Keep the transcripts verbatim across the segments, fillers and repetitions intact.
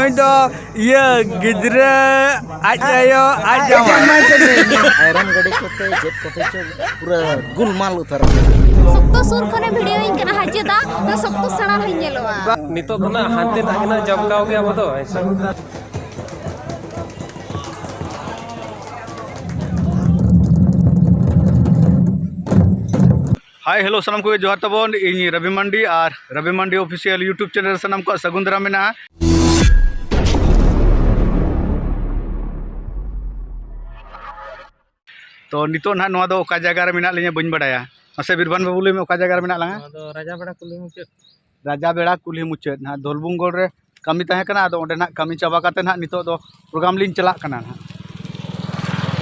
ᱱᱩᱭ ᱫᱚ ᱤᱭᱟᱹ ᱜᱤᱫᱽᱨᱟᱹ, ᱟᱡ ᱟᱭᱳ, ᱟᱡ ᱡᱟᱶᱟᱭ᱾ ᱟᱭᱨᱚᱱ ᱜᱟᱹᱰᱤ ᱠᱚᱛᱮ ᱪᱮᱫ ᱠᱚᱛᱮ ᱪᱚ ᱯᱩᱨᱟᱹ ᱜᱩᱞᱢᱟᱞ ᱩᱛᱟᱹᱨ ᱟᱠᱟᱱᱟ᱾ ᱥᱚᱠᱛᱚ ᱥᱩᱨ ᱠᱷᱚᱱᱮ ᱵᱷᱤᱰᱤᱭᱳ ᱤᱧ ᱠᱟᱱᱟ ᱦᱟᱸᱜ, ᱪᱮᱫᱟᱜ ᱥᱚᱠᱛᱚ ᱥᱮᱬᱟ ᱦᱚᱸᱧ ᱧᱮᱞᱚᱜᱼᱟ᱾ ᱱᱤᱛᱚᱜ ᱫᱚ ᱱᱟᱜ ᱦᱟᱱᱛᱮ ᱱᱟᱜ ᱜᱮ ᱱᱟᱜ ᱡᱟᱢᱠᱟᱣ ᱜᱮ ᱟᱵᱚ ᱫᱚ, ᱦᱮᱸ ᱥᱮ? ᱦᱟᱭ, ᱦᱮᱞᱳ, ᱥᱟᱱᱟᱢ ᱠᱚᱜᱮ ᱡᱚᱦᱟᱨ ᱛᱟᱵᱚᱱ᱾ ᱤᱧ ᱨᱚᱵᱤ ᱢᱟᱱᱰᱤ ᱟᱨ ᱨᱚᱵᱤ ᱢᱟᱱᱰᱤ ᱚᱯᱷᱤᱥᱤᱭᱟᱞ YouTube ᱪᱮᱱᱮᱞ ᱨᱮ ᱥᱟᱱᱟᱢ ᱠᱚᱣᱟᱜ ᱥᱟᱹᱜᱩᱱ ᱫᱟᱨᱟᱢ ᱢᱮᱱᱟᱜᱼᱟ᱾ ᱛᱚ, ᱱᱤᱛᱚᱜ ᱱᱟᱦᱟᱜ ᱱᱚᱣᱟ ᱫᱚ ᱚᱠᱟ ᱡᱟᱭᱜᱟ ᱨᱮ ᱢᱮᱱᱟᱜ ᱞᱤᱧᱟ ᱵᱟᱹᱧ ᱵᱟᱰᱟᱭᱟ᱾ ᱢᱟᱥᱮ ᱵᱤᱨᱵᱟᱱ ᱵᱟᱹᱵᱩ, ᱞᱟᱹᱭ ᱢᱮ, ᱚᱠᱟ ᱡᱟᱭᱜᱟ ᱨᱮ ᱢᱮᱱᱟᱜ ᱞᱟᱝᱟ? ᱱᱚᱣᱟ ᱫᱚ ᱨᱟᱡᱟ ᱵᱮᱲᱟ ᱠᱩᱞᱦᱤ ᱢᱩᱪᱟᱹᱫ᱾ ᱨᱟᱡᱟ ᱵᱮᱲᱟ ᱠᱩᱞᱦᱤ ᱢᱩᱪᱟᱹᱫ ᱱᱟᱦᱟᱜ, ᱫᱷᱚᱞᱵᱷᱩᱢᱜᱚᱲ ᱨᱮ ᱠᱟᱹᱢᱤ ᱛᱟᱦᱮᱸ ᱠᱟᱱᱟ᱾ ᱟᱫᱚ ᱚᱸᱰᱮ ᱱᱟᱦᱟᱜ ᱠᱟᱹᱢᱤ ᱪᱟᱵᱟ ᱠᱟᱛᱮ ᱱᱟᱦᱟᱜ ᱱᱤᱛᱚᱜ ᱫᱚ ᱯᱨᱳᱜᱨᱟᱢ ᱞᱤᱧ ᱪᱟᱞᱟᱜ ᱠᱟᱱᱟ ᱱᱟᱦᱟᱜ᱾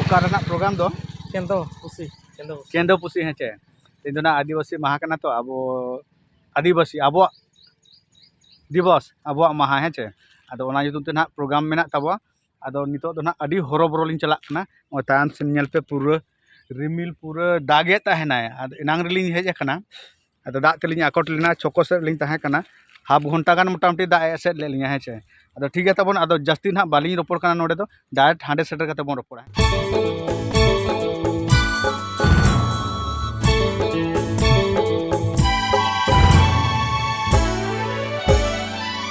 ᱚᱠᱟ ᱨᱮᱱᱟᱜ ᱯᱨᱳᱜᱨᱟᱢ ᱫᱚ? ᱠᱮᱸᱫᱚ ᱯᱩᱥᱤ, ᱠᱮᱸᱫᱚ ᱯᱩᱥᱤ᱾ ᱠᱮᱸᱫᱚ ᱯᱩᱥᱤ, ᱦᱮᱸ ᱪᱮ? ᱛᱮᱦᱮᱧ ᱫᱚ ᱱᱟᱦᱟᱜ ᱟᱹᱫᱤᱵᱟᱹᱥᱤ ᱢᱟᱦᱟ ᱠᱟᱱᱟ ᱛᱚ, ᱟᱵᱚ ᱟᱹᱫᱤᱵᱟᱹᱥᱤ, ᱟᱵᱚᱣᱟᱜ ᱫᱤᱵᱚᱥ, ᱟᱵᱚᱣᱟᱜ ᱢᱟᱦᱟ, ᱦᱮᱸ ᱪᱮ? ᱟᱫᱚ ᱚᱱᱟ ᱧᱩᱛᱩᱢ ᱛᱮ ᱱᱟᱦᱟᱜ ᱯᱨᱳᱜᱨᱟᱢ ᱢᱮᱱᱟᱜ ᱛᱟᱵᱚᱣᱟ᱾ ᱟᱫᱚ ᱱᱤᱛᱚᱜ ᱫᱚ ᱱᱟᱦᱟᱜ ᱟᱹᱰᱤ ᱦᱚᱨᱚᱵᱚᱨᱚ ᱞᱤᱧ ᱪᱟᱞᱟᱜ ᱠᱟᱱᱟ᱾ ᱱᱚᱜᱼᱚᱭ ᱛᱟᱭᱚᱢ ᱥᱮᱱ ᱧᱮᱞ ᱯᱮ, ᱯᱩᱨᱟᱹ ᱨᱤᱢᱤᱞ, ᱯᱩᱨᱟᱹ ᱫᱟᱜᱮᱫ ᱛᱟᱦᱮᱱᱟᱭ᱾ ᱟᱫᱚ ᱮᱱᱟᱝ ᱨᱮᱞᱤᱧ ᱦᱮᱡ ᱟᱠᱟᱱᱟ, ᱟᱫᱚ ᱫᱟᱜ ᱛᱮᱞᱤᱧ ᱟᱠᱚᱴ ᱞᱮᱱᱟ, ᱪᱷᱚᱠᱚ ᱥᱮᱫ ᱞᱤᱧ ᱛᱟᱦᱮᱸ ᱠᱟᱱᱟ᱾ ᱦᱟᱯ ᱜᱷᱚᱱᱴᱟ ᱜᱟᱱ ᱢᱚᱴᱟᱢᱩᱴᱤ ᱫᱟᱜ ᱮ ᱮᱥᱮᱫ ᱞᱮᱫ ᱞᱤᱧᱟ, ᱦᱮᱸ ᱪᱮ? ᱟᱫᱚ ᱴᱷᱤᱠ ᱜᱮᱭᱟ ᱛᱟᱵᱚᱱ, ᱟᱫᱚ ᱡᱟᱹᱥᱛᱤ ᱱᱟᱦᱟᱜ ᱵᱟᱹᱞᱤᱧ ᱨᱚᱯᱚᱲ ᱠᱟᱱᱟ ᱱᱚᱰᱮ ᱫᱚ, ᱰᱟᱭᱨᱮᱠᱴ ᱦᱟᱸᱰᱮ ᱥᱮᱴᱮᱨ ᱠᱟᱛᱮ ᱵᱚᱱ ᱨᱚᱯᱚᱲᱟ᱾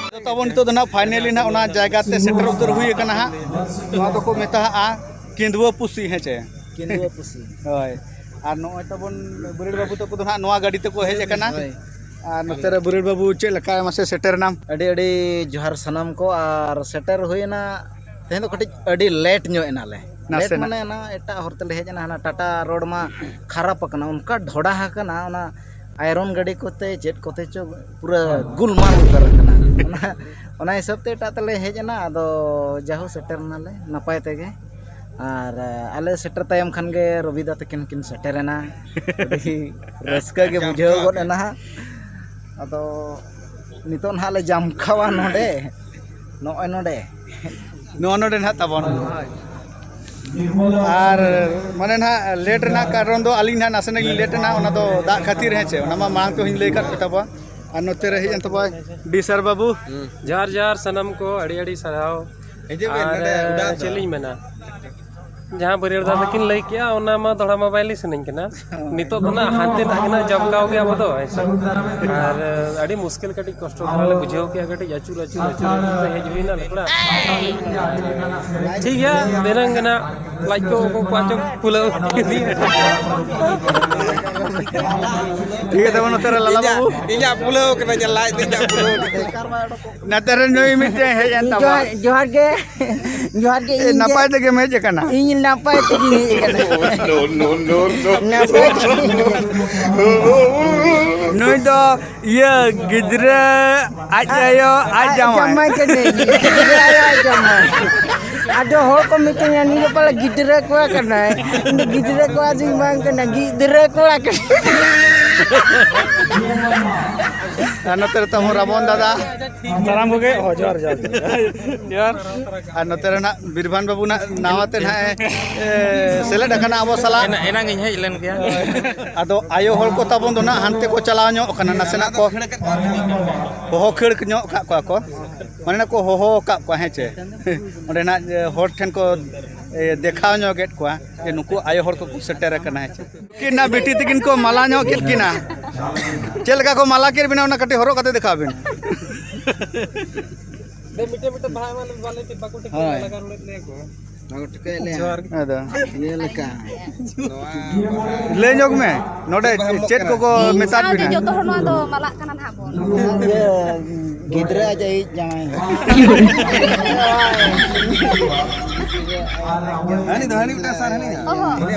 ᱟᱫᱚ ᱛᱟᱵᱚᱱ ᱱᱤᱛᱚᱜ ᱫᱚ ᱱᱟᱦᱟᱜ ᱯᱷᱟᱭᱱᱮᱞᱤ ᱱᱟᱦᱟᱜ ᱚᱱᱟ ᱡᱟᱭᱜᱟ ᱛᱮ ᱥᱮᱴᱮᱨ ᱩᱛᱟᱹᱨ ᱦᱩᱭ ᱟᱠᱟᱱᱟ ᱦᱟᱸᱜ᱾ ᱱᱚᱣᱟ ᱫᱚᱠᱚ ᱢᱮᱛᱟᱜᱼᱟ ᱠᱮᱸᱫᱩᱣᱟᱹ ᱯᱩᱥᱤ, ᱦᱮᱸ ᱪᱮ? ᱠᱮᱸᱫᱩᱣᱟᱹ ᱯᱩᱥᱤ᱾ ᱦᱳᱭ᱾ ᱟᱨ ᱱᱚᱜᱼᱚᱭ ᱛᱟᱵᱚᱱ ᱵᱩᱨᱟᱹᱲ ᱵᱟᱹᱵᱩ ᱛᱟᱠᱚ ᱫᱚ ᱱᱟᱦᱟᱜ ᱱᱚᱣᱟ ᱜᱟᱹᱰᱤ ᱛᱮᱠᱚ ᱦᱮᱡ ᱟᱠᱟᱱᱟ᱾ ᱦᱳᱭ᱾ ᱟᱨ ᱱᱚᱛᱮ ᱨᱮ ᱵᱩᱨᱟᱹᱲ ᱵᱟᱹᱵᱩ, ᱪᱮᱫ ᱞᱮᱠᱟ ᱢᱟᱥᱮ ᱥᱮᱴᱮᱨ ᱮᱱᱟᱢ? ᱟᱹᱰᱤ ᱟᱹᱰᱤ ᱡᱚᱦᱟᱨ ᱥᱟᱱᱟᱢ ᱠᱚ᱾ ᱟᱨ ᱥᱮᱴᱮᱨ ᱦᱩᱭᱮᱱᱟ, ᱛᱮᱦᱮᱧ ᱫᱚ ᱠᱟᱹᱴᱤᱡ ᱟᱹᱰᱤ ᱞᱮᱴ ᱧᱚᱜ ᱮᱱᱟᱞᱮ᱾ ᱞᱮᱴ ᱱᱟᱥᱮᱱᱟᱜ᱾ ᱢᱟᱱᱮ ᱚᱱᱟ ᱮᱴᱟᱜ ᱦᱚᱨ ᱛᱮᱞᱮ ᱦᱮᱡ ᱮᱱᱟ, ᱦᱟᱱᱟ ᱴᱟᱴᱟ ᱨᱳᱰ ᱢᱟ ᱠᱷᱟᱨᱟᱯ ᱟᱠᱟᱱᱟ, ᱚᱱᱠᱟ ᱰᱷᱚᱰᱟ ᱟᱠᱟᱱᱟ, ᱚᱱᱟ ᱟᱭᱨᱚᱱ ᱜᱟᱹᱰᱤ ᱠᱚᱛᱮ ᱪᱮᱫ ᱠᱚᱛᱮ ᱪᱚ ᱯᱩᱨᱟᱹ ᱜᱩᱞᱢᱟᱞ ᱩᱛᱟᱹᱨ ᱟᱠᱟᱱᱟ᱾ ᱚᱱᱟ, ᱚᱱᱟ ᱦᱤᱥᱟᱹᱵ ᱛᱮ ᱮᱴᱟᱜ ᱛᱮᱞᱮ ᱦᱮᱡ ᱮᱱᱟ, ᱟᱫᱚ ᱡᱟᱦᱳ ᱥᱮᱴᱮᱨ ᱮᱱᱟᱞᱮ ᱱᱟᱯᱟᱭ ᱛᱮᱜᱮ᱾ ᱟᱨ ᱟᱞᱮ ᱥᱮᱴᱮᱨ ᱛᱟᱭᱚᱢ ᱠᱷᱟᱱ ᱜᱮ ᱨᱚᱵᱤ ᱫᱟ ᱛᱟᱹᱠᱤᱱ ᱠᱤᱱ ᱥᱮᱴᱮᱨ ᱮᱱᱟ᱾ ᱟᱹᱰᱤ ᱨᱟᱹᱥᱠᱟᱹ ᱜᱮ ᱵᱩᱡᱷᱟᱹᱣ ᱜᱚᱫ ᱮᱱᱟ ᱦᱟᱸᱜ᱾ ᱟᱫᱚ ᱱᱤᱛᱚᱜ ᱱᱟᱦᱟᱜ ᱞᱮ ᱡᱟᱢᱠᱟᱣᱟ ᱱᱚᱰᱮ, ᱱᱚᱜᱼᱚᱭ ᱱᱚᱰᱮ᱾ ᱱᱚᱜᱼᱚ ᱱᱚᱰᱮ ᱱᱟᱦᱟᱜ ᱛᱟᱵᱚᱱ᱾ ᱟᱨ ᱢᱟᱱᱮ ᱱᱟᱦᱟᱜ ᱞᱮᱴ ᱨᱮᱱᱟᱜ ᱠᱟᱨᱚᱱ ᱫᱚ ᱟᱹᱞᱤᱧ ᱱᱟᱦᱟᱜ ᱱᱟᱥᱮᱱᱟᱜ ᱞᱤᱧ ᱞᱮᱴ ᱮᱱᱟ, ᱚᱱᱟ ᱫᱚ ᱫᱟᱜ ᱠᱷᱟᱹᱛᱤᱨ, ᱦᱮᱸ ᱪᱮ? ᱚᱱᱟ ᱢᱟ ᱢᱟᱲᱟᱝ ᱛᱮᱦᱚᱸᱧ ᱞᱟᱹᱭ ᱟᱠᱟᱫ ᱯᱮ ᱛᱟᱵᱚᱱ᱾ ᱟᱨ ᱱᱚᱛᱮ ᱨᱮ ᱦᱮᱡ ᱮᱱ ᱛᱟᱵᱚᱱᱟᱭ ᱰᱤ ᱥᱟᱨ ᱵᱟᱹᱵᱩ᱾ ᱡᱚᱦᱟᱨ ᱡᱚᱦᱟᱨ ᱥᱟᱱᱟᱢ ᱠᱚ, ᱟᱹᱰᱤ ᱟᱹᱰᱤ ᱥᱟᱨᱦᱟᱣ᱾ ᱦᱤᱡᱩᱜ ᱵᱮᱱ ᱟᱨ ᱱᱚᱰᱮ ᱩᱰᱟᱹᱣ ᱪᱮᱫ ᱫᱚ᱾ ᱞᱤᱧ ᱢᱮᱱᱟ, ᱡᱟᱦᱟᱸ ᱵᱟᱹᱨᱭᱟᱹᱲ ᱫᱟᱫᱟ ᱛᱟᱹᱠᱤᱱ ᱞᱟᱹᱭ ᱠᱮᱜᱼᱟ, ᱚᱱᱟ ᱢᱟ ᱫᱚᱦᱲᱟ ᱢᱟ ᱵᱟᱭ ᱞᱟᱹᱭ ᱥᱟᱱᱟᱧ ᱠᱟᱱᱟ᱾ ᱱᱤᱛᱚᱜ ᱫᱚ ᱱᱟᱜ ᱦᱟᱱᱛᱮ ᱱᱟᱜ ᱜᱮ ᱱᱟᱜ ᱡᱚᱢᱠᱟᱣ ᱜᱮ ᱟᱵᱚ ᱫᱚ, ᱦᱮᱸ ᱥᱮ? ᱟᱨ ᱟᱹᱰᱤ ᱢᱩᱥᱠᱤᱞ ᱠᱟᱹᱴᱤᱡ ᱠᱚᱥᱴᱚ ᱫᱷᱟᱨᱟ ᱞᱮ ᱵᱩᱡᱷᱟᱹᱣ ᱠᱮᱜᱼᱟ, ᱠᱟᱹᱴᱤᱡ ᱟᱹᱪᱩᱨ ᱟᱹᱪᱩᱨ ᱟᱹᱪᱩᱨ ᱟᱹᱪᱩᱨ ᱛᱮ ᱦᱮᱡ ᱦᱩᱭᱱᱟ ᱛᱷᱚᱲᱟ᱾ ᱴᱷᱤᱠ ᱜᱮᱭᱟ, ᱫᱷᱤᱱᱟᱹᱝ ᱜᱮ ᱱᱟᱜ ᱞᱟᱡ ᱠᱚ ᱚᱠᱚᱭ ᱠᱚᱣᱟᱜ ᱪᱚ ᱯᱷᱩᱞᱟᱹᱣ ᱤᱫᱤᱭᱟ᱾ ᱴᱷᱤᱠ ᱜᱮᱭᱟ, ᱛᱟᱵᱚᱱ ᱱᱚᱛᱮ ᱨᱮ ᱞᱟᱞᱟ ᱵᱟᱹᱵᱩ᱾ ᱤᱧᱟᱹᱜ ᱯᱷᱩᱞᱟᱹᱣ ᱠᱟᱱᱟ, ᱤᱧᱟᱹᱜ ᱞᱟᱡ ᱫᱚ ᱤᱧᱟᱹᱜ ᱯᱷᱩᱞᱟᱹᱣ ᱠᱟᱱᱟ᱾ ᱱᱚᱛᱮ ᱨᱮ ᱱᱩᱭ ᱢᱤᱫᱴᱮᱱ ᱦᱮᱡ ᱮᱱ ᱛᱟᱵᱚᱱᱟ᱾ ᱡᱚᱦᱟᱨ, ᱡᱚᱦᱟᱨ ᱜᱮ, ᱡᱚᱦᱟᱨ ᱜᱮ᱾ ᱮ, ᱤᱧ ᱱᱟᱯᱟᱭ ᱜᱮ, ᱛᱮᱜᱮᱢ ᱦᱮᱡ ᱟᱠᱟᱱᱟ? ᱤᱧ ᱱᱟᱯᱟᱭ ᱛᱮᱜᱮᱧ ᱦᱮᱡ ᱟᱠᱟᱱᱟ᱾ ᱱᱟᱯᱟᱭ ᱛᱮᱜᱮᱧ ᱦᱮᱡ ᱟᱠᱟᱱᱟ᱾ ᱱᱩᱭ ᱫᱚ ᱤᱭᱟᱹ ᱜᱤᱫᱽᱨᱟᱹ, ᱟᱡ ᱟᱭᱳ, ᱟᱡ ᱡᱟᱶᱟᱭ᱾ ᱡᱟᱶᱟᱭ ᱠᱟᱱᱟᱭ᱾ ᱜᱤᱫᱽᱨᱟᱹ ᱟᱭᱳ, ᱟᱡ ᱡᱟᱶᱟᱭ᱾ ᱟᱫᱚ ᱦᱚᱲ ᱠᱚ ᱢᱤᱛᱟᱹᱧᱟ, "ᱱᱩᱭ ᱫᱚ ᱯᱟᱞᱮ ᱜᱤᱫᱽᱨᱟᱹ ᱠᱚᱲᱟ ᱠᱟᱱᱟᱭ?" ᱤᱧ ᱫᱚ ᱜᱤᱫᱽᱨᱟᱹ ᱠᱚᱲᱟ ᱫᱚᱧ ᱵᱟᱝ ᱠᱟᱱᱟ, ᱜᱤᱫᱽᱨᱟᱹ ᱠᱚᱲᱟ ᱠᱟᱱᱟᱭ᱾ ᱟᱨ ᱱᱚᱛᱮ ᱨᱮ ᱛᱟᱵᱚᱱ ᱨᱟᱵᱚᱱ ᱫᱟᱫᱟ᱾ ᱥᱟᱱᱟᱢ ᱠᱚᱜᱮ, ᱦᱚᱸ, ᱡᱚᱦᱟᱨ, ᱡᱚᱦᱟᱨ, ᱡᱚᱦᱟᱨ᱾ ᱡᱚᱦᱟᱨ᱾ ᱟᱨ ᱱᱚᱛᱮ ᱨᱮᱱᱟᱜ ᱵᱤᱨᱵᱷᱟᱱ ᱵᱟᱹᱵᱩ ᱱᱟᱜ ᱱᱟᱣᱟ ᱛᱮ ᱱᱟᱦᱟᱜ ᱮ, ᱮ, ᱥᱮᱞᱮᱫ ᱟᱠᱟᱱᱟ ᱟᱵᱚ ᱥᱟᱞᱟᱜ᱾ ᱮᱱᱟ-, ᱮᱱᱟᱝ ᱤᱧ ᱦᱮᱡ ᱞᱮᱱ ᱜᱮᱭᱟ᱾ ᱟᱫᱚ ᱟᱭᱳ ᱦᱚᱲ ᱠᱚ ᱛᱟᱵᱚᱱ ᱫᱚ ᱱᱟᱜ ᱦᱟᱱᱛᱮ ᱠᱚ ᱪᱟᱞᱟᱣ ᱧᱚᱜ ᱠᱟᱱᱟ, ᱱᱟᱥᱮᱱᱟᱜ ᱠᱚ ᱦᱚᱦᱚ ᱠᱷᱟᱹᱲ ᱧᱚᱜ ᱠᱟᱜ ᱠᱚᱣᱟ ᱠᱚ, ᱢᱟᱱᱮ ᱠᱚ ᱦᱚᱦᱚ ᱟᱠᱟᱫ ᱠᱚᱣᱟ, ᱦᱮᱸ ᱪᱮ? ᱚᱸᱰᱮ ᱱᱟᱜ, ᱮ, ᱦᱚᱲ ᱴᱷᱮᱱ ᱠᱚ, ᱮ, ᱫᱮᱠᱷᱟᱣ ᱧᱚᱜ ᱮᱫ ᱠᱚᱣᱟ ᱡᱮ ᱱᱩᱠᱩ ᱟᱭᱳ ᱦᱚᱲ ᱠᱚᱠᱚ ᱥᱮᱴᱮᱨ ᱟᱠᱟᱱᱟ, ᱦᱮᱸ ᱪᱮ? ᱩᱱᱠᱤᱱ ᱱᱟᱜ ᱵᱤᱴᱤ ᱛᱟᱹᱠᱤᱱ ᱠᱚ ᱢᱟᱞᱟ ᱧᱚᱜ ᱠᱮᱫ ᱠᱤᱱᱟ᱾ ᱪᱮᱫ ᱞᱮᱠᱟ ᱠᱚ ᱢᱟᱞᱟ ᱠᱮᱫ ᱵᱤᱱᱟ, ᱚᱱᱟ ᱠᱟᱹᱴᱤᱡ ᱦᱚᱨᱚᱜ ᱠᱟᱛᱮ ᱫᱮᱠᱷᱟᱣ ᱵᱤᱱ᱾ ᱫᱮ, ᱢᱤᱫᱴᱮᱱ, ᱢᱤᱫᱴᱮᱱ ᱵᱟᱦᱟ ᱮᱢᱟᱱ ᱵᱟᱞᱮ ᱴᱷᱤᱠ ᱵᱟᱠᱚ ᱴᱷᱤᱠ ᱦᱳᱭ᱾ ᱞᱟᱜᱟᱣ ᱞᱮᱫ ᱞᱮᱭᱟ ᱠᱚ᱾ ᱵᱟᱠᱚ ᱴᱷᱤᱠᱟᱹᱭᱮᱫ ᱞᱮᱭᱟ᱾ ᱡᱚᱦᱟᱨ ᱜᱮ᱾ ᱟᱫᱚ᱾ ᱤᱭᱟᱹ ᱞᱮᱠᱟ᱾ ᱱᱚᱣᱟ ᱵᱟᱦᱟ᱾ ᱞᱟᱹᱭ ᱧᱚᱜ ᱢᱮ, ᱱᱚᱰᱮ ᱵᱟᱦᱟ ᱮᱢᱚᱜ ᱪᱮᱫ ᱠᱟᱱᱟ᱾ ᱠᱚᱠᱚ ᱢᱮᱛᱟᱫ ᱥᱟᱶᱛᱮ ᱵᱤᱱᱟ? ᱡᱚᱛᱚ ᱦᱚᱲ ᱱᱚᱣᱟ ᱫᱚ ᱢᱟᱞᱟᱜ ᱠᱟᱱᱟ ᱱᱟᱦᱟᱜ ᱵᱚᱱ᱾ ᱤᱭᱟᱹ, ᱜᱤᱫᱽᱨᱟᱹ ᱟᱡ ᱟᱭᱤᱡ ᱡᱟᱶᱟᱭ᱾ ᱦᱟᱹᱱᱤ ᱫᱚ, ᱦᱟᱹᱱᱤ ᱢᱤᱫᱴᱟᱝ ᱥᱟᱨ, ᱦᱟᱹᱱᱤ ᱫᱚ᱾ ᱚᱦᱚ᱾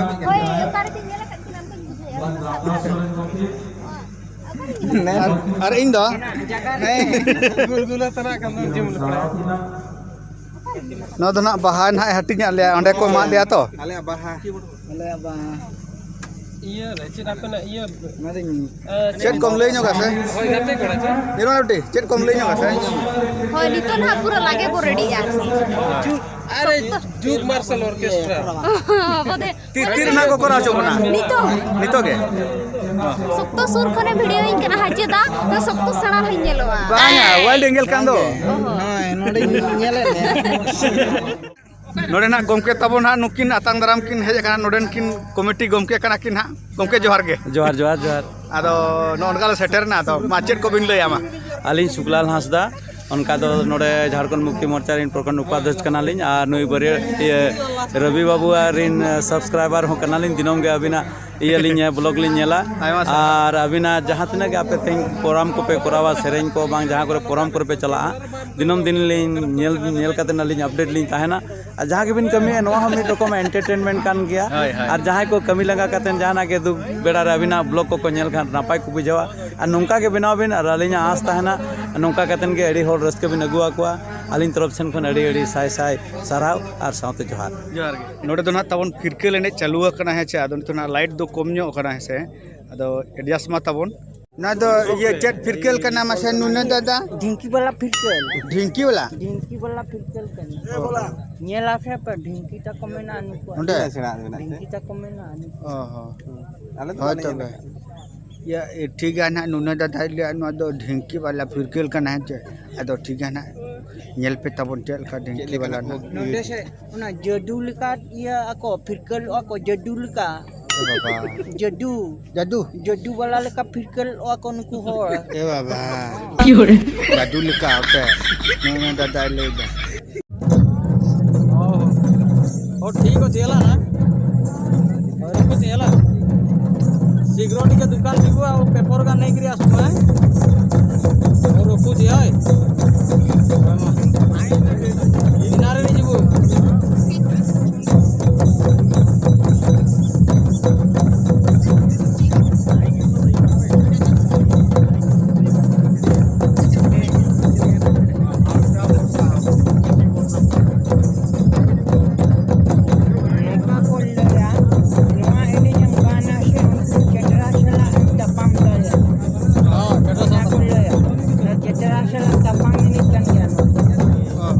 ᱦᱳᱭ, ᱚᱠᱟ ᱨᱮᱪᱚᱧ ᱧᱮᱞ ᱟᱠᱟᱫ ᱠᱤᱱᱟ, ᱚᱱᱠᱟᱧ ᱵᱩᱡᱷᱟᱹᱣᱮᱫᱼᱟ᱾ ᱟᱨ, ᱟᱨ ᱤᱧ ᱫᱚ? ᱜᱩᱞᱜᱩᱞᱟᱹ ᱛᱟᱱᱟᱜ ᱠᱟᱱ ᱫᱚ ᱡᱤᱢ ᱞᱮᱠᱟ᱾ ᱱᱚᱣᱟ ᱫᱚ ᱱᱟᱜ ᱵᱟᱦᱟ ᱱᱟᱜ ᱮ ᱦᱟᱹᱴᱤᱧᱟᱜ ᱞᱮᱭᱟ, ᱚᱸᱰᱮ ᱠᱚ ᱮᱢᱟᱜ ᱞᱮᱭᱟ ᱛᱚ᱾ ᱟᱞᱮᱭᱟᱜ ᱵᱟᱦᱟ᱾ ᱟᱞᱮᱭᱟᱜ ᱵᱟᱦᱟ᱾ ᱤᱭᱟᱹ ᱨᱮ, ᱪᱮᱫ ᱟᱯᱮᱱᱟᱜ ᱤᱭᱟᱹ? ᱚᱱᱟᱫᱚᱧ ᱮ, ᱪᱮᱫ ᱠᱚᱢ ᱞᱟᱹᱭ ᱧᱚᱜᱟ ᱥᱮ? ᱦᱳᱭ, ᱜᱟᱛᱮ ᱠᱚᱲᱟ ᱪᱮ? ᱱᱤᱨᱢᱟᱞ ᱵᱤᱴᱤ, ᱪᱮᱫ ᱠᱚᱢ ᱞᱟᱹᱭ ᱧᱚᱜᱟ ᱥᱮ? ᱦᱳᱭ, ᱱᱤᱛᱚᱜ ᱱᱟᱦᱟᱜ ᱯᱩᱨᱟᱹ ᱞᱟᱜᱮ ᱵᱚ ᱨᱮᱰᱤᱜᱼᱟ᱾ ᱟᱨᱮ, ᱡᱩᱜᱽ ᱢᱟᱨᱥᱟᱞ ᱚᱨᱠᱮᱥᱴᱨᱟ᱾ ᱵᱚᱫᱮ᱾ ᱛᱤ-, ᱛᱤ ᱨᱮᱱᱟᱜ ᱠᱚ ᱠᱚᱨᱟᱣ ᱦᱚᱪᱚ ᱠᱟᱱᱟ᱾ ᱱᱤᱛᱚᱜ? ᱱᱤᱛᱚᱜ ᱜᱮ? ᱥᱚᱠᱛᱚ ᱥᱩᱨ ᱠᱷᱚᱱᱮ ᱵᱷᱤᱰᱤᱭᱳ ᱤᱧ ᱠᱟᱱᱟ, ᱦᱟᱡᱮ ᱫᱟ, ᱛᱚ ᱥᱚᱠᱛᱚ ᱥᱮᱬᱟ ᱞᱟᱦᱟᱧ ᱧᱮᱞᱚᱜᱼᱟ᱾ ᱵᱟᱝᱟ, ᱚᱣᱟᱭᱤᱞᱰ ᱮᱝᱜᱮᱞ ᱠᱟᱱ ᱫᱚ᱾ ᱚᱦᱚ᱾ ᱱᱚᱜᱼᱚᱭ ᱱᱚᱰᱮᱧ ᱧᱮᱞᱮᱫ ᱢᱮᱭᱟ᱾ ᱱᱚᱰᱮ ᱱᱟᱜ ᱜᱚᱢᱠᱮ ᱛᱟᱵᱚᱱ ᱦᱟᱸᱜ ᱱᱩᱠᱤᱱ ᱟᱛᱟᱝ ᱫᱟᱨᱟᱢ ᱠᱤᱱ ᱦᱮᱡ ᱟᱠᱟᱱᱟ, ᱱᱚᱰᱮᱱ ᱠᱤᱱ ᱠᱚᱢᱤᱴᱤ ᱜᱚᱢᱠᱮ ᱠᱟᱱᱟ ᱠᱤᱱ ᱦᱟᱸᱜ᱾ ᱜᱚᱢᱠᱮ ᱡᱚᱦᱟᱨ ᱜᱮ᱾ ᱡᱚᱦᱟᱨ, ᱡᱚᱦᱟᱨ, ᱡᱚᱦᱟᱨ᱾ ᱟᱫᱚ ᱱᱚᱜᱼᱚ ᱱᱚᱝᱠᱟ ᱞᱮ ᱥᱮᱴᱮᱨ ᱮᱱᱟ, ᱟᱫᱚ ᱢᱟ ᱪᱮᱫ ᱠᱚᱵᱤᱱ ᱞᱟᱹᱭᱟ ᱢᱟ? ᱟᱹᱞᱤᱧ ᱥᱩᱠᱞᱟᱞ ᱦᱟᱸᱥᱫᱟ, ᱚᱱᱠᱟ ᱫᱚ ᱱᱚᱰᱮ ᱡᱷᱟᱲᱠᱷᱚᱸᱰ ᱢᱩᱠᱛᱤ ᱢᱳᱨᱪᱟ ᱨᱤᱱ ᱯᱨᱚᱠᱷᱚᱸᱰ ᱩᱯᱟᱫᱷᱭᱚᱠᱷ ᱠᱟᱱᱟᱞᱤᱧ ᱟᱨ ᱱᱩᱭ ᱵᱟᱹᱨᱭᱟᱹ-, ᱤᱭᱟᱹ, ᱨᱚᱵᱤ ᱵᱟᱹᱵᱩ ᱟᱜ ᱨᱤᱱ ᱥᱟᱵᱥᱠᱨᱟᱭᱵᱟᱨ ᱦᱚᱸ ᱠᱟᱱᱟᱞᱤᱧ᱾ ᱫᱤᱱᱟᱹᱢ ᱜᱮ ᱟᱹᱵᱤᱱᱟᱜ ᱤᱭᱟᱹ ᱞᱤᱧ, ᱵᱞᱚᱜᱽ ᱞᱤᱧ ᱧᱮᱞᱟ᱾ ᱟᱭᱢᱟ ᱥᱟᱨᱦᱟᱣ᱾ ᱟᱨ ᱟᱹᱵᱤᱱᱟᱜ ᱡᱟᱦᱟᱸ ᱛᱤᱱᱟᱹᱜ ᱜᱮ ᱟᱯᱮ ᱛᱮᱦᱮᱧ ᱯᱨᱳᱜᱨᱟᱢ ᱠᱚᱯᱮ ᱠᱚᱨᱟᱣᱟ, ᱥᱮᱨᱮᱧ ᱠᱚ ᱵᱟᱝ ᱡᱟᱦᱟᱸ ᱠᱚᱨᱮ ᱯᱨᱳᱜᱨᱟᱢ ᱠᱚᱨᱮ ᱯᱮ ᱪᱟᱞᱟᱜᱼᱟ, ᱫᱤᱱᱟᱹᱢ ᱫᱤᱱ ᱞᱤᱧ ᱧᱮᱞ, ᱧᱮᱞ ᱠᱟᱛᱮ ᱟᱹᱞᱤᱧ ᱟᱯᱰᱮᱴ ᱞᱤᱧ ᱛᱟᱦᱮᱱᱟ᱾ ᱟᱨ ᱡᱟᱦᱟᱸ ᱜᱮᱵᱤᱱ ᱠᱟᱹᱢᱤᱭᱟ, ᱱᱚᱣᱟ ᱦᱚᱸ ᱢᱤᱫ ᱨᱚᱠᱚᱢ ᱮᱱᱴᱟᱨᱴᱮᱱᱢᱮᱱᱴ ᱠᱟᱱ ᱜᱮᱭᱟ᱾ ᱦᱳᱭ, ᱦᱳᱭ᱾ ᱟᱨ ᱡᱟᱦᱟᱸᱭ ᱠᱚ ᱠᱟᱹᱢᱤ ᱞᱟᱸᱜᱟ ᱠᱟᱛᱮ ᱡᱟᱦᱟᱱᱟᱜ ᱜᱮ ᱫᱩᱠ ᱵᱮᱲᱟ ᱨᱮ ᱟᱹᱵᱤᱱᱟᱜ ᱵᱞᱚᱜᱽ ᱠᱚᱠᱚ ᱧᱮᱞ ᱠᱷᱟᱱ ᱱᱟᱯᱟᱭ ᱠᱚ ᱵᱩᱡᱷᱟᱹᱣᱟ᱾ ᱟᱨ ᱱᱚᱝᱠᱟ ᱜᱮ ᱵᱮᱱᱟᱣ ᱵᱤᱱ, ᱟᱨ ᱟᱹᱞᱤᱧᱟᱜ ᱟᱸᱥ ᱛᱟᱦᱮᱱᱟ ᱱᱚᱝᱠᱟ ᱠᱟᱛᱮ ᱜᱮ ᱟᱹᱰᱤ ᱦᱚᱲ ᱨᱟᱹᱥᱠᱟᱹ ᱵᱤᱱ ᱟᱹᱜᱩ ᱟᱠᱚᱣᱟ᱾ ᱟᱹᱞᱤᱧ ᱛᱚᱨᱚᱯ ᱥᱮᱱ ᱠᱷᱚᱱ ᱟᱹᱰᱤ ᱟᱹᱰᱤ ᱥᱟᱭ ᱥᱟᱭ ᱥᱟᱨᱦᱟᱣ ᱟᱨ ᱥᱟᱶᱛᱮ ᱡᱚᱦᱟᱨ᱾ ᱡᱚᱦᱟᱨ ᱜᱮ᱾ ᱱᱚᱰᱮ ᱫᱚ ᱱᱟᱦᱟᱜ ᱛᱟᱵᱚᱱ ᱯᱷᱤᱨᱠᱟᱹᱞ ᱮᱱᱮᱡ ᱪᱟᱹᱞᱩ ᱟᱠᱟᱱᱟ, ᱦᱮᱸ ᱪᱮ? ᱟᱫᱚ ᱱᱤᱛᱚᱜ ᱱᱟᱦᱟᱜ ᱞᱟᱭᱤᱴ ᱫᱚ ᱠᱚᱢ ᱧᱚᱜ ᱟᱠᱟᱱᱟ, ᱦᱮᱸ ᱥᱮ? ᱟᱫᱚ ᱮᱰᱡᱟᱥᱴ ᱢᱟ ᱛᱟᱵᱚᱱ᱾ ᱱᱚᱣᱟ ᱫᱚ ᱤᱭᱟᱹ ᱪᱮᱫ ᱯᱷᱤᱨᱠᱟᱹᱞ ᱠᱟᱱᱟ ᱢᱟᱥᱮ ᱱᱩᱱᱟᱹ ᱫᱟᱫᱟ? ᱰᱷᱤᱝᱠᱤ ᱵᱟᱞᱟ ᱯᱷᱤᱨᱠᱟᱹᱞ᱾ ᱰᱷᱤᱝᱠᱤ ᱵᱟᱞᱟ? ᱰᱷᱤᱝᱠᱤ ᱵᱟᱞᱟ ᱯᱷᱤᱨᱠᱟᱹᱞ ᱠᱟᱱᱟ᱾ ᱧᱮᱞ ᱟᱯᱮ ᱯᱮ, ᱰᱷᱤᱝᱠᱤ ᱛᱟᱠᱚ ᱢᱮᱱᱟᱜᱼᱟ ᱱᱩᱠᱩᱣᱟᱜ᱾ ᱱᱚᱸᱰᱮ? ᱰᱷᱤᱝᱠᱤ ᱛᱟᱠᱚ ᱢᱮᱱᱟᱜᱼᱟ ᱱᱩᱠᱩᱣᱟᱜ᱾ ᱚ ᱦᱚᱸ᱾ ᱟᱞᱮ ᱫᱚ ᱦᱳᱭ ᱵᱟᱞᱮ ᱧᱮᱞ ᱛᱚᱵᱮ᱾ ᱟᱠᱟᱫᱟ᱾ ᱤᱭᱟᱹ, ᱮ, ᱴᱷᱤᱠ ᱜᱮᱭᱟ ᱱᱟᱦᱟᱜ, ᱱᱩᱱᱟᱹ ᱫᱟᱫᱟᱭ ᱞᱟᱹᱭᱟ ᱱᱚᱣᱟ ᱫᱚ ᱰᱷᱤᱝᱠᱤ ᱵᱟᱞᱟ ᱯᱷᱤᱨᱠᱟᱹᱞ ᱠᱟᱱᱟ, ᱦᱮᱸ ᱪᱮ? ᱟᱫᱚ ᱴᱷᱤᱠ ᱜᱮᱭᱟ ᱱᱟᱦᱟᱜ, ᱧᱮᱞ ᱯᱮ ᱛᱟᱵᱚᱱ ᱪᱮᱫ ᱞᱮᱠᱟ ᱰᱷᱤᱝᱠᱤ ᱵᱟᱞᱟ ᱱᱟᱦᱟᱜ᱾ ᱱᱚᱰᱮ ᱥᱮ ᱚᱱᱟ ᱡᱟᱹᱫᱩ ᱞᱮᱠᱟ ᱤᱭᱟᱹ ᱟᱠᱚ, ᱯᱷᱤᱨᱠᱟᱹᱞᱚᱜᱼᱟ ᱠᱚ, ᱡᱟᱹᱫᱩ ᱞᱮᱠᱟ᱾ ᱮ ᱵᱟᱵᱟ᱾ ᱡᱟᱹᱫᱩ᱾ ᱡᱟᱹᱫᱩ? ᱡᱟᱹᱫᱩ ᱵᱟᱞᱟ ᱞᱮᱠᱟ ᱯᱷᱤᱨᱠᱟᱹᱞᱚᱜᱼᱟ ᱠᱚ ᱱᱩᱠᱩ ᱦᱚᱲ᱾ ᱮ ᱵᱟᱵᱟ᱾ ᱡᱟᱹᱫᱩ ᱞᱮᱠᱟ, ᱚᱠᱚᱭ? ᱱᱩᱭ ᱢᱟ ᱫᱟᱫᱟᱭ ᱞᱟᱹᱭ ᱮᱫᱟ᱾ ᱚ᱾ ᱦᱚ, ᱴᱷᱤᱠ ᱚᱪᱷᱮ, ᱦᱮᱞᱟ ᱱᱟ᱾ ᱦᱳᱭ, ᱨᱚᱠᱷᱩᱪᱷᱮ, ᱦᱮᱞᱟ᱾ ଶୀଘ୍ର ଟିକେ ଦୋକାନ ଯିବୁ ଆଉ ପେପର ଗା ନେଇକିରି ଆସୁଛୁ, ଆଁ? ହଉ, ରଖୁଛି, ହଏ। ହଏ, ମା। ଦିନରେ ଯିବୁ। ᱱᱚᱣᱟ ᱠᱚ ᱞᱟᱹᱭᱟ, ᱱᱚᱣᱟ ᱮᱱᱮᱡ ᱮᱢ ᱜᱟᱱᱟ ᱥᱮ ᱩᱱᱠᱩ ᱪᱮᱴᱨᱟ ᱥᱟᱞᱟᱜ ᱮᱢ ᱛᱟᱯᱟᱢ ᱫᱟᱲᱮᱭᱟᱜᱼᱟ᱾ ᱦᱚᱸ, ᱪᱮᱴᱨᱟ ᱚᱱᱟ ᱠᱚ ᱥᱟᱞᱟᱜ᱾ ᱞᱟᱹᱭᱟ᱾ ᱪᱮᱴᱨᱟ ᱥᱟᱞᱟᱜ ᱛᱟᱯᱟᱢ ᱮᱱᱮᱡ ᱠᱟᱱ ᱜᱮᱭᱟ ᱱᱚᱣᱟ ᱫᱚ᱾ ᱦᱚᱸ,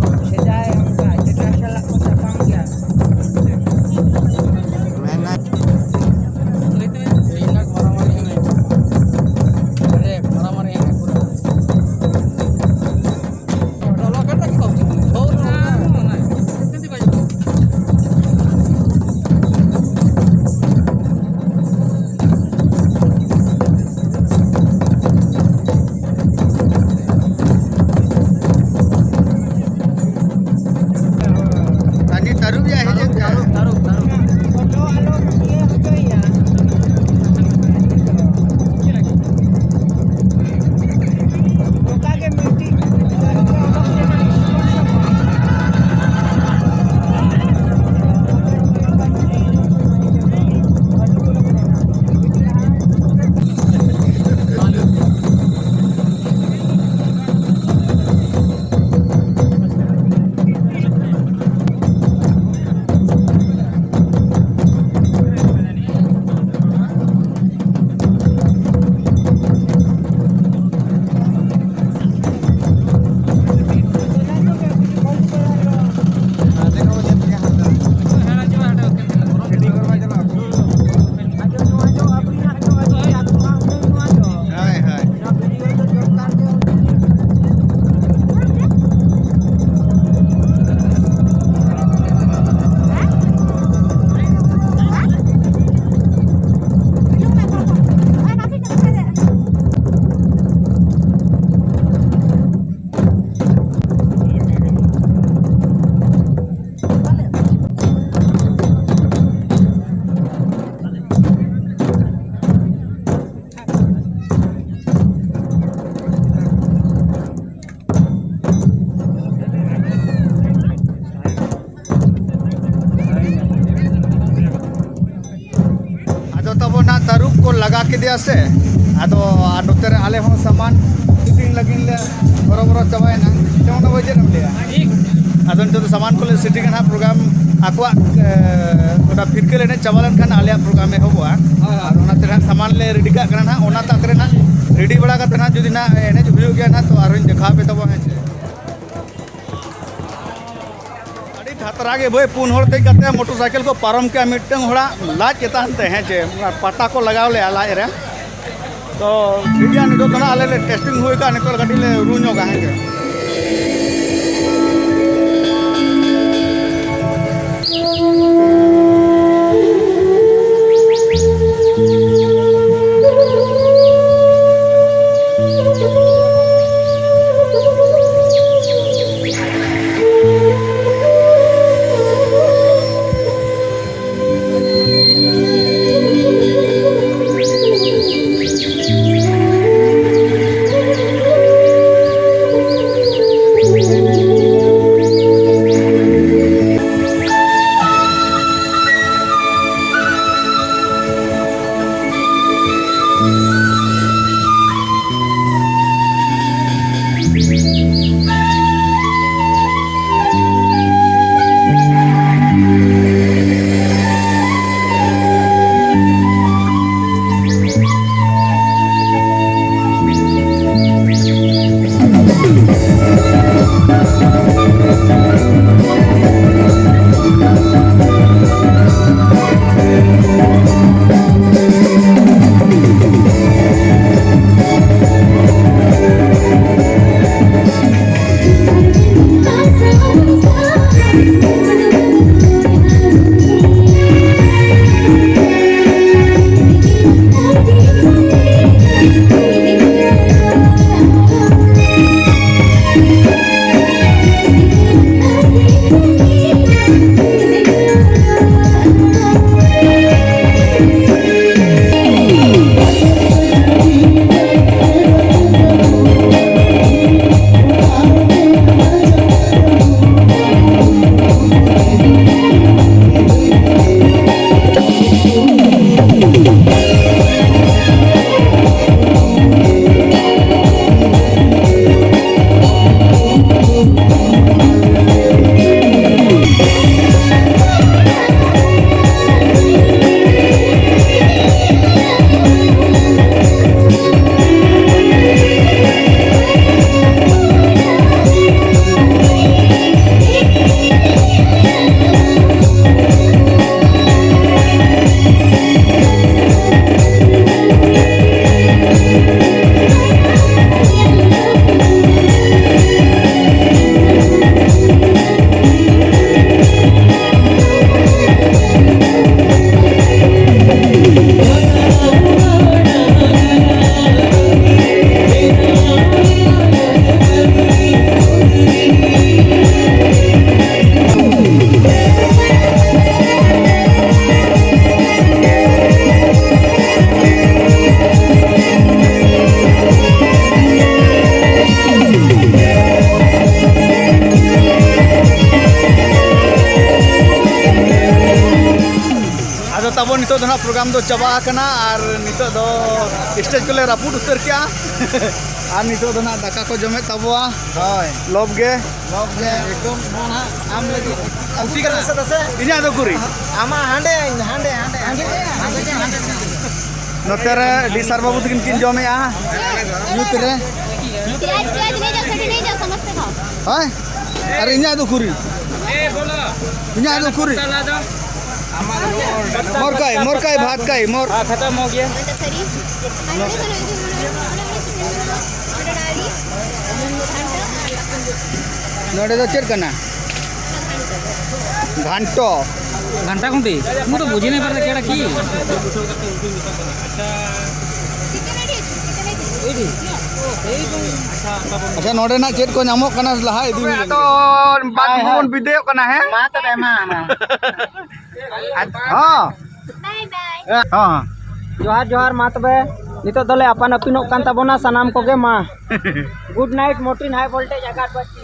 ᱤᱫᱤᱭᱟ ᱥᱮ, ᱟᱫᱚ ᱟᱨ ᱱᱚᱛᱮ ᱨᱮ ᱟᱞᱮ ᱦᱚᱸ ᱥᱟᱢᱟᱱ ᱥᱮᱴᱤᱝ ᱞᱟᱹᱜᱤᱫ ᱞᱮ ᱦᱚᱨᱚᱵᱚᱨᱚ ᱪᱟᱵᱟᱭᱮᱱᱟ᱾ ᱪᱮ ᱢᱚᱱᱚ ᱵᱷᱟᱹᱭ, ᱪᱮᱫ ᱮᱢ ᱞᱟᱹᱭᱟ? ᱴᱷᱤᱠ᱾ ᱟᱫᱚ ᱱᱤᱛᱚᱜ ᱫᱚ ᱥᱟᱢᱟᱱ ᱠᱚᱞᱮ ᱥᱮᱴᱤᱝᱟ ᱱᱟᱦᱟᱜ, ᱯᱨᱳᱜᱨᱟᱢ ᱟᱠᱚᱣᱟᱜ, ᱮ, ᱚᱱᱟ ᱯᱷᱤᱨᱠᱟᱹᱞ ᱮᱱᱮᱡ ᱪᱟᱵᱟ ᱞᱮᱱᱠᱷᱟᱱ ᱟᱞᱮᱭᱟᱜ ᱯᱨᱳᱜᱨᱟᱢ ᱮᱦᱚᱵᱚᱜᱼᱟ᱾ ᱦᱳᱭ, ᱦᱳᱭ᱾ ᱟᱨ ᱚᱱᱟᱛᱮ ᱱᱟᱦᱟᱜ ᱥᱟᱢᱟᱱ ᱞᱮ ᱨᱮᱰᱤ ᱠᱟᱜ ᱠᱟᱱᱟ ᱱᱟᱦᱟᱜ, ᱚᱱᱟ ᱛᱟᱠ ᱨᱮ ᱱᱟᱦᱟᱜ ᱨᱮᱰᱤ ᱵᱟᱲᱟ ᱠᱟᱛᱮ ᱱᱟᱦᱟᱜ ᱡᱩᱫᱤ ᱱᱟᱦᱟᱜ ᱮᱱᱮᱡ ᱦᱩᱭᱩᱜ ᱜᱮᱭᱟ ᱱᱟᱦᱟᱜ, ᱛᱚ ᱟᱨᱦᱚᱸᱧ ᱫᱮᱠᱷᱟᱣ ᱟᱯᱮ ᱛᱟᱵᱚᱱᱟ, ᱦᱮᱸ ᱪᱮ᱾ ᱟᱹᱰᱤ ᱠᱷᱟᱛᱨᱟ ᱜᱮ ᱵᱷᱟᱹᱭ, ᱯᱩᱱ ᱦᱚᱲ ᱫᱮᱡ ᱠᱟᱛᱮ ᱢᱚᱴᱚᱨ ᱥᱟᱭᱠᱮᱞ ᱠᱚ ᱯᱟᱨᱚᱢ ᱠᱮᱜᱼᱟ ᱢᱤᱫᱴᱟᱝ ᱦᱚᱲᱟᱜ ᱞᱟᱡ ᱪᱮᱛᱟᱱ ᱛᱮ, ᱦᱮᱸ ᱪᱮ, ᱚᱱᱟ ᱯᱟᱴᱟ ᱠᱚ ᱞᱟᱜᱟᱣ ᱞᱮᱜᱼᱟ ᱞᱟᱡ ᱨᱮ᱾ ᱛᱚ ᱴᱷᱤᱠ ᱜᱮᱭᱟ, ᱱᱤᱛᱚᱜ ᱫᱚ ᱱᱟᱜ ᱟᱞᱮ ᱞᱮ ᱴᱮᱥᱴᱤᱝ ᱦᱩᱭ ᱠᱟᱜᱼᱟ, ᱱᱤᱛᱚᱜ ᱞᱮ ᱠᱟᱹᱴᱤᱡ ᱞᱮ ᱨᱩ ᱧᱚᱜᱟ, ᱦᱮᱸ ᱪᱮ᱾ ᱱᱚᱣᱟ ᱯᱨᱳᱜᱨᱟᱢ ᱫᱚ ᱪᱟᱵᱟ ᱟᱠᱟᱱᱟ ᱟᱨ ᱱᱤᱛᱚᱜ ᱫᱚ ᱥᱴᱮᱡᱽ ᱠᱚᱞᱮ ᱨᱟᱹᱯᱩᱫ ᱩᱛᱟᱹᱨ ᱠᱮᱜᱼᱟ᱾ ᱟᱨ ᱱᱤᱛᱚᱜ ᱫᱚ ᱱᱟᱜ ᱫᱟᱠᱟ ᱠᱚ ᱡᱚᱢᱮᱫ ᱛᱟᱵᱚᱣᱟ᱾ ᱦᱳᱭ᱾ ᱞᱚᱵ ᱜᱮ᱾ ᱞᱚᱵ ᱜᱮ᱾ ᱮᱠᱫᱚᱢ ᱱᱚᱣᱟ ᱱᱟᱜ ᱟᱢ ᱞᱟᱹᱜᱤᱫ ᱠᱩᱥᱤ ᱠᱟᱱᱟ ᱥᱮ ᱫᱟᱥᱮ? ᱤᱧᱟᱹᱜ ᱫᱚ ᱠᱩᱨᱤ᱾ ᱟᱢᱟᱜ ᱦᱟᱸᱰᱮ, ᱦᱟᱸᱰᱮ, ᱦᱟᱸᱰᱮ, ᱦᱟᱸᱰᱮ, ᱦᱟᱸᱰᱮ᱾ ᱱᱚᱛᱮ ᱨᱮ ᱰᱤ ᱥᱟᱨ ᱵᱟᱹᱵᱩ ᱛᱟᱹᱠᱤᱱ ᱠᱤᱱ ᱡᱚᱢᱮᱜᱼᱟ᱾ ᱧᱩᱛ ᱨᱮ᱾ प्याज प्याज नहीं जा, सटी नहीं जा, समझते खाओ। ᱦᱮᱸ? ᱟᱨ ᱤᱧᱟᱹᱜ ᱫᱚ ᱠᱩᱨᱤ᱾ ᱤᱧᱟᱹᱜ ᱫᱚ ᱠᱩᱨᱤ᱾ मोर काई, मोर काई, भात काई, मोर। हाँ, खत्म हो गया। ᱱᱚᱰᱮ ᱫᱚ ᱪᱮᱫ ᱠᱟᱱᱟ? ᱜᱷᱟᱱᱴᱚ᱾ घंटा घंटी। ମୁଁ ତ ବୁଝି ନାଇଁ ପାରିଲି କେଟା କି। ᱟᱪᱪᱷᱟ, ᱱᱚᱰᱮᱱᱟᱜ ᱪᱮᱫ ᱠᱚ ᱧᱟᱢᱚᱜ ᱠᱟᱱᱟ ᱞᱟᱦᱟ ᱤᱫᱤ ᱦᱩᱭ ᱞᱮᱱ ᱜᱮ᱾ ᱟᱫᱚ ᱵᱟᱫ ᱵᱚᱱ ᱵᱤᱫᱟᱹᱭᱚᱜ ᱠᱟᱱᱟ, ᱦᱮᱸ? ᱢᱟ ᱛᱚᱵᱮ, ᱢᱟ, ᱢᱟ᱾ ᱦᱚᱸ᱾ ᱦᱚᱸ, ᱦᱚᱸ᱾ ᱡᱚᱦᱟᱨ, ᱡᱚᱦᱟᱨ, ᱢᱟ ᱛᱚᱵᱮ᱾ ᱱᱤᱛᱚᱜ ᱫᱚᱞᱮ ᱟᱯᱟᱱ ᱟᱹᱯᱤᱱᱚᱜ ᱠᱟᱱ ᱛᱟᱵᱚᱱᱟ ᱥᱟᱱᱟᱢ ᱠᱚᱜᱮ, ᱢᱟ᱾ Good night, Mortin High Voltage ᱟᱜᱟᱨᱵᱟᱛᱤ᱾